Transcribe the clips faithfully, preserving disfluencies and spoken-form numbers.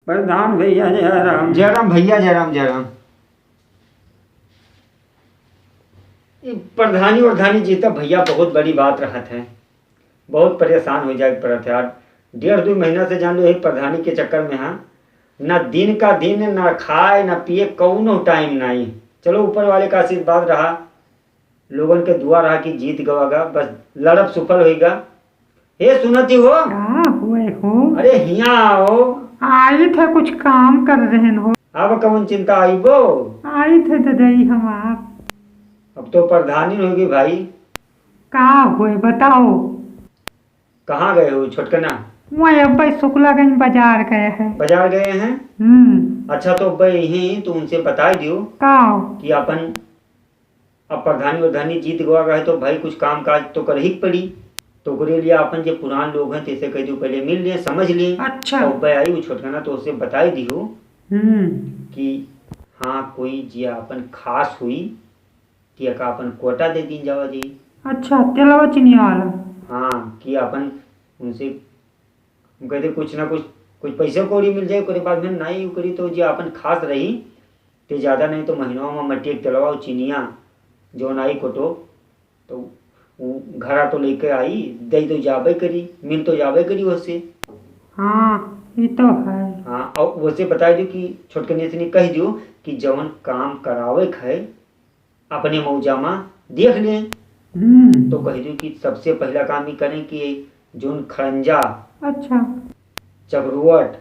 प्रधान भैया जय राम। जय राम भैया, जय राम, जय राम। ई प्रधानी उरधानी जीतब भैया बहुत बड़ी बात रहत है, बहुत परेशान होइ जाए के पड़त है यार। डेढ़ दुइ महीना से जान लो यही प्रधानी के चक्कर में हाँ, ना दिन का दिन, ना खाए ना पिए, कौनो टाइम नाई। चलो ऊपर वाले का आशीर्वाद रहा, लोगन के दुआ रहा कि जीत गवा गा, बस लड़ब सुफल होइगा। हे सुनत ही हो? का हुए हो? अरे हियाँ आओ। आई थे, कुछ काम कर रहन हो। अब कौन चिंता आइबो? आई थे ददई हमार। अब तो प्रधानी होगी भाई। का हुए बताओ? कहाँ गए हो छोटकना? वह अब्बे शुक्लागंज बाजार गए हैं। बाजार गए हैं? हम्म। अच्छा तो अब्बे यहीं तो उनसे बताई दियो का? कि अपन अब प्रधानी उरधानी जीत गवा रहे तो भाई कुछ काम काज तो करही के पड़ी। तो ओकरे लिए अपन जे पुरान लोग हैं, तैसे कह दियो, पहले मिल लिए, समझ लिए। अच्छा। तो भाई आई वो छोटकना तो उससे बताई दियो हम्म। कि हाँ, कोई जे अपन खास हुई, कि एका अपन कोटा दे दीन जावा जी। अच्छा, तेलवा चिनिया वाला। हाँ, कि अपन उनसे हम कहते कुछ ना कुछ, कुछ पैसे कौड़ी मिल जाए, ओकरे बाद में नाई ओकरी तो जे अपन खास रही, ते ज्यादा नहीं तो महीनवा में मट्टी के तेलवा और चिनिया जौन आई कोटो, तो उ घरा तो लेके आई, दे तो जाबे करी, मिल तो जाबे करी उससे। हाँ, ई तो है। हाँ, और वैसे बता दियो कि छोटकने से नहीं कह दियो कि जौन काम करावे के है, अपने मौजा में देख लें। हम्म। तो कह दियो कि सबसे पहला काम ई करें कि जौन खड़ंजा, अच्छा। चकरुअट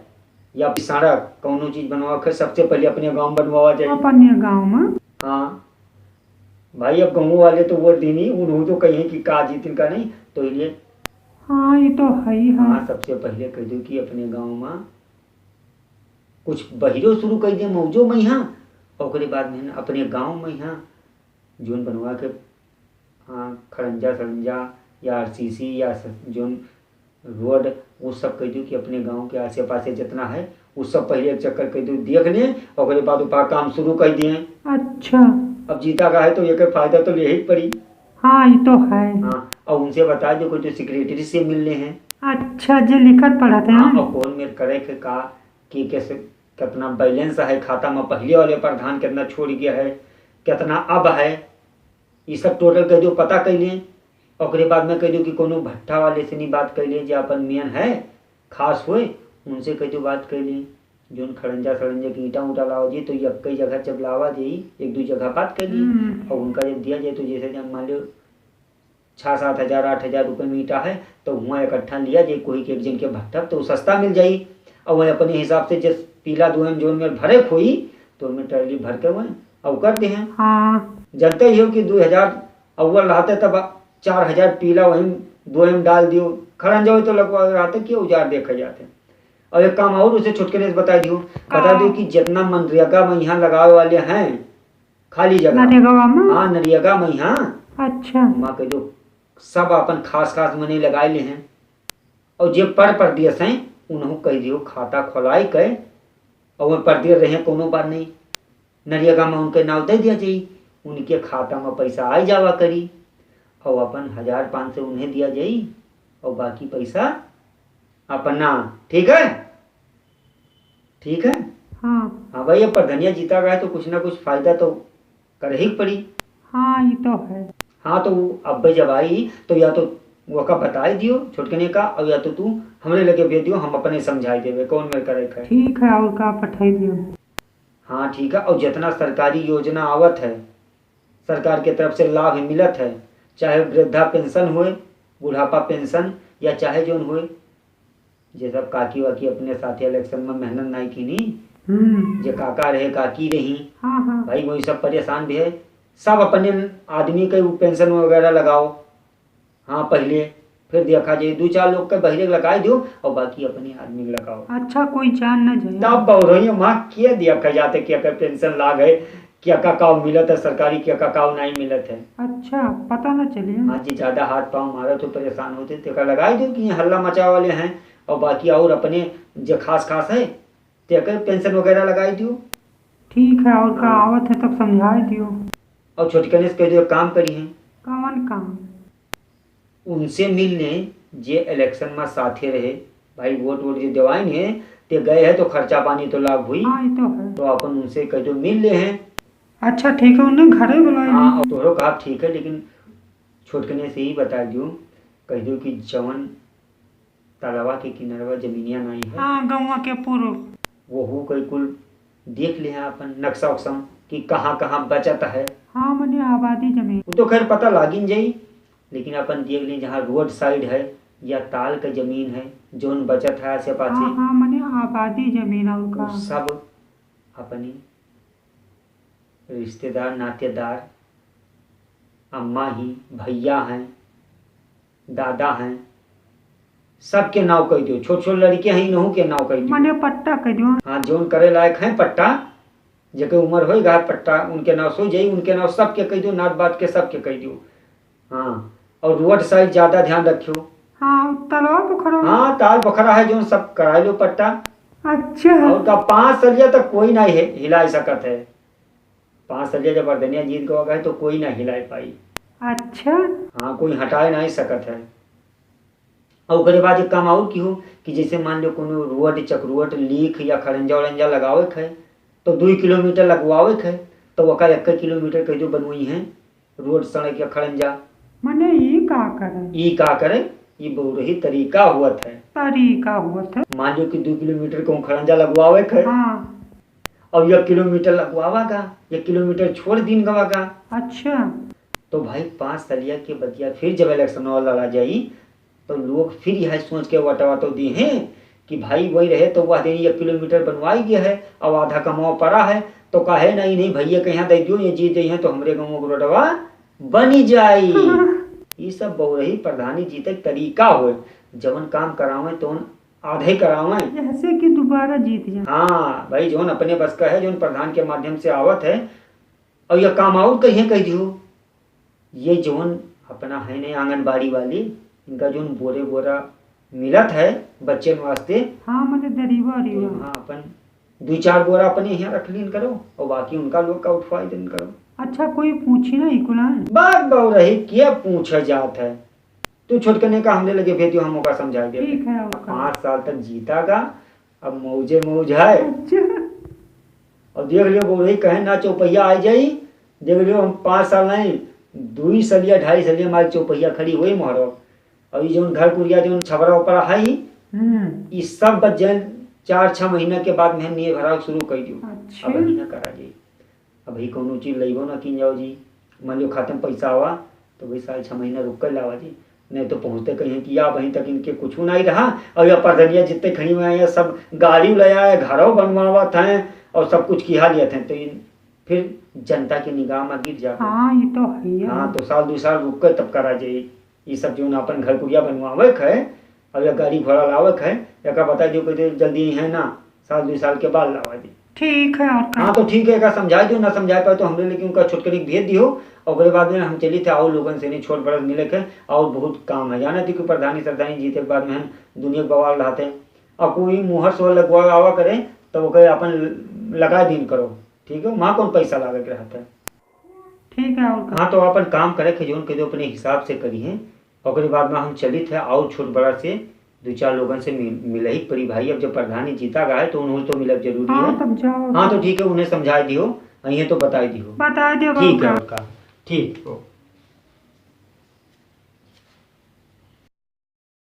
या फिर सड़क, कौनो चीज बनवा के सबसे पहले अपने गाँव में बनवावा जाए। अपने गाँव में? हाँ। भाई, अब गाँव वाले तो वोट देनी, उन्हों तो कहिए कि का जीतिन का नहीं, तो ये हाँ, ये तो है ही है। हाँ, सबसे पहले कह दियो कि अपने गाँव में कुछ बहिरो शुरू कर दे मौजो में यहाँ, ओकरे बाद में अपने गाँव में यहाँ जौन बनवा के, हाँ, खड़ंजा सड़ंजा या आरसीसी या स-, जौन रोड, वो सब कह दियो कि अपने गाँव के आसे पासे जितना है, वो सब पहले एक चक्कर कह दियो, देख लें, ओकरे बाद ऊपर काम शुरू कर दिए। अच्छा। अब जीता का है तो ये फायदा तो ले ही पड़ी। हाँ, ये तो है। हाँ, और उनसे बता दियो, कोई तो सेक्रेटरी से मिल ले हैं। अच्छा, जे लिखत पढ़त हैं। हाँ, और कौन मेर करे के का, कि कैसे, कितना बैलेंस है खाता में, पहले वाले प्रधान कितना छोड़ गया है, कितना अब है, ये सब टोटल कह दियो, पता कर लिए। ओकरे बाद में कह दियो कि कोनो भट्ठा वाले से नहीं बात कर लिए, जे अपन मेन है, खास होए, उनसे कह दियो बात कर लिए। जौन खड़ंजा सड़ंजा के ईंटा उंटा लावा जी, तो यक्कई जगह जब लावा जी, एक दो जगह बात कर लिए। हम्म। और उनका जब दिया जाए, तो जैसे जब मान लो छः सात हजार, आठ हजार रुपये में ईंटा है, तो हुआं इकट्ठा लिया जाए, कोई के एक जन के भट्ठा, तो सस्ता मिल जाई। और वह अपने हिसाब से जिस पीला दो एम जौन में भरे खोई, तो उनमें ट्राली भर के वहीं और कर दे हैं। हाँ। जनते ही हो कि दो हजार अव्वल रहते, तब चार हजार पीला वहीं दो एम डाल दियो, खड़ंजा होई तो लगवा रहते कि उजार देखे जाते। और एक काम और उसे छोटकने से बता दियो, बता का? दियो कि जितना मनरेगा में यहाँ लगावे वाले हैं, खाली जगह। नरेगा में? हाँ, नरेगा में, हाँ। अच्छा। माँ कह दो, सब अपन खास खास मने लगाए ले हैं। और जे पर परदेस हैं, उन्हों कह दियो खाता खोलाए के, और वह परदेस रहे, कोनो बात नहीं, नरेगा में उनके नाव दे दिया जाई, उनके खाता में पैसा आई जावा करी, और अपन हजार पाँच सौ उन्हें दिया जाई, और बाकी पैसा अपना। ठीक है? ठीक है? हाँ। हाँ भाई, अब प्रधनिया जीता रहे तो कुछ ना कुछ फायदा तो करही के पड़ी। हाँ, ये तो है। हाँ, तो उ अब्बे जब आई तो या तो ओका बताई दियो छोटकने का, और या तो तू हमरे लगे भेज दियो, हम अपने समझाई देबे कौन मेर करे के है। ठीक है, और का पठाई दियो? हाँ, ठीक है, और जितना सरकारी योजना आवत है, सरकार के तरफ से लाभ मिलत है, चाहे वृद्धा पेंशन होए, बुढ़ापा पेंशन, या चाहे जौन होए, जे सब काकी वाकी अपने साथे इलेक्शन में मेहनत नाई कीनी, हम्म। जे काका रहे, काकी रही, हाँ, हाँ। भाई वही सब परेशान भी है। सब अपने आदमी के उ पेंशन वगैरह लगाओ। हाँ, पहले फिर देखा जाए, दो चार लोग के बहिरे लगाई दो और बाकी अपने आदमी के लगाओ। अच्छा, कोई जान ना जाए। तब बहुरइया माँ के देखा जाते कि अगर पेंशन लाग है, क्या का काव मिलत है सरकारी, क्या का काव नहीं मिलत है। अच्छा, पता ना चले। हाँ जी, ज्यादा हाथ पाँव मारत हो, परेशान होते, तो का लगाई दो कि ये हल्ला मचावे वाले हैं, और बाकी और अपने जो खास खास है, तो का पेंशन वगैरह लगाई दियो। ठीक है, और का हाँ। आवत है तब समझाई दियो। और छोटकने से कह दियो, काम करी हैं। कौन काम? उनसे मिल लें जे इलेक्शन में साथे रहे, भाई वोट वोट जे देवाइन है, ते गए हैं तो खर्चा पानी तो लाग हुई। हाँ, ये तो है। तो अपन उनसे कह दो, मिल ले हैं। अच्छा, ठीक है, उन्हें घरे बुलाए हाँ, नहीं। और तोहरो कहा ठीक है, लेकिन छोटकने से ही बता दियो, कह दियो कि जवन तालाबा के किनारवा जमीनिया नाई है। हाँ, गौवा के पूर्व। वहू कई कुल देख ले हैं अपन नक्शा उक्शा कि कहाँ कहाँ बचत है। हाँ, मने आबादी जमीन। वो तो खैर पता लागिन जाई, लेकिन अपन देख ले जहाँ रोड साइड है या ताल का जमीन है, जौन बचत है आसे पासे। हाँ, हाँ, मने आबादी जमीन और वो का। सब अपनी रिश्तेदार, नातेदार, अम्मा ही, भैया हैं, दादा हैं, सबके नाव कह दियो। छोट छोट लड़के हैं, इनहू के नाव कह दियो। मने पट्टा कह दियो। हाँ, जौन करे लायक हैं पट्टा, जेके उम्र होई गा पट्टा, उनके नाव सो जाई, उनके नाव सबके कह दियो, नात बात के सबके कह दियो। हाँ, और रोड साइड ज्यादा ध्यान रखियो। हाँ, तालवा पोखरा। हाँ, ताल पोखरा है, जौन सब कराए लो पट्टा। अच्छा। और का पाँच सलिया तक कोई नहीं है, हिला सकत है। पाँच सलिया जब परधनिया जीत गवा गए तो कोई ना हिलाए पाई। अच्छा। हाँ, कोई हटाए नहीं सकत है। और ओकरे बाद एक काम और किहो कि जैसे मान लो कोनो रोड, चकरोट, लीख या खड़ंजा उड़ंजा लगावे के है, तो दुई किलोमीटर लगवावे के है, तो ओका एक किलोमीटर कह दो बनवाई है, रोड, सड़क या खड़ंजा। मने ई का करे? ई का करे? ई बहुरही तरीका हुवत है। तरीका हुवत है। मान लो कि दुई किलोमीटर कहूँ खड़ंजा लगवावे के है। हाँ। और एक किलोमीटर लगवावा गा, एक किलोमीटर छोड़ दीन गवा गा। अच्छा। तो भाई, पाँच सलिया के बदिया फिर जब इलेक्शन लड़ा जाई, तो लोग फिर यह सोच के वोटवा तो दी हैं कि भाई, वही रहे तो वह दिन एक किलोमीटर बनवाई गया है, अब आधा कमावा पड़ा है, तो काहे नहीं, नहीं भैया के यहाँ दे दियो, ये जीत जाई हैं तो हमरे गाँव के रोडवा बनी जाई। ई सब बहुरही प्रधानी जीते के तरीका होए, जवन काम करावे तो आधे करावे। जैसे कि दोबारा जीत जाए। हाँ भाई, जौन अपने बस का है, जौन प्रधान के माध्यम से आवत है, और यह काम और कहीं कह दियो, ये जौन अपना है नहीं आंगनबाड़ी वाली, इनका जौन बोरे बोरा मिलत है बच्चन वास्ते, हाँ, मने दरीवा उरीवा। हाँ, अपन दुई चार बोरा अपने यहाँ रख लीन करो और बाकी उनका लोग का उठवाई देन करो। अच्छा, कोई पूछी ना इकुलान? बात बहुरही के पूछे जात है। तू छोटकने का हमरे लगे भेज दियो, हम ओका समझाई देबे। ठीक है, ओका। पाँच साल तक जीता गा, अब मौजे मौज है। अच्छा। और देख लियो, बहुरही कहे ना चौपहिया आ जाई, देख लियो, हम पाँच साल नहीं, दुई सलिया, ढाई सलिया मारी चौपहिया खड़ी होई मोहरो। और ये जौन घर कुरिया, जौन छबरा उपरा है, हम्म। ई सब बच्चन चार छह महीना के बाद में निये भराव शुरू कर दियो। अच्छा। अब महीना करा जाई। अभी कौनो चीज लइबो ना कीन जाओ जी। मान लो खाते में पैसा आवा, तो भाई साढ़े छह महीना रुक कर लावा जी। नहीं तो पहुँचते कहीं कि या वहीं तक इनके कुछ नहीं रहा। और या परधनिया जितने खड़ी हुए हैं, सब गाड़ी ले आए, घरों बनवावत हैं और सब कुछ किहा लियत हैं। तो इन फिर जनता की निगाह में गिर जाते। हाँ, ये तो है ही। हाँ, तो साल दो साल रुक कर तब करा जाई। ये सब जो ना अपन घर कुरिया बनवावे के है, और या गाड़ी घोड़ा लावे के है, एका बता दियो कि जल्दी है ना, साल दो साल के बाद लावा जी। ठीक है, और का? हाँ, तो ठीक है, एका समझाई दियो, ना समझाई पाए तो हमरे लेकिन उनका छोटकनी के भेज दियो। और ओकरे बाद में हम चली थे और लोगन से नहीं छोट बड़न मिले के, और बहुत काम है। जाना थी कि प्रधानी सरधानी जीते के बाद में हम दुनिया के बवाल रहते हैं। और कोई मुहर सोहर लगवा आवा करे, तो ओकरे अपन लगा दीन करो, ठीक है, वहाँ कौन पैसा लागे के रहता है। ठीक है, और का? हाँ, तो अपन काम करे के जौन के जो अपने हिसाब से करी है। ओकरे बाद में हम चलित है और छोट बड़ा से दो चार लोगन से मिल, मिलही के पड़ी भाई। अब जब प्रधानी जीता गा है तो उन्होंने तो मिलब जरूरी हाँ, है। तब जाओ। हाँ, तो ठीक है, उन्हें समझाई दियो, अइहें तो बताई दियो। बताई दियो, ठीक है, और का? और का? ठीक हो।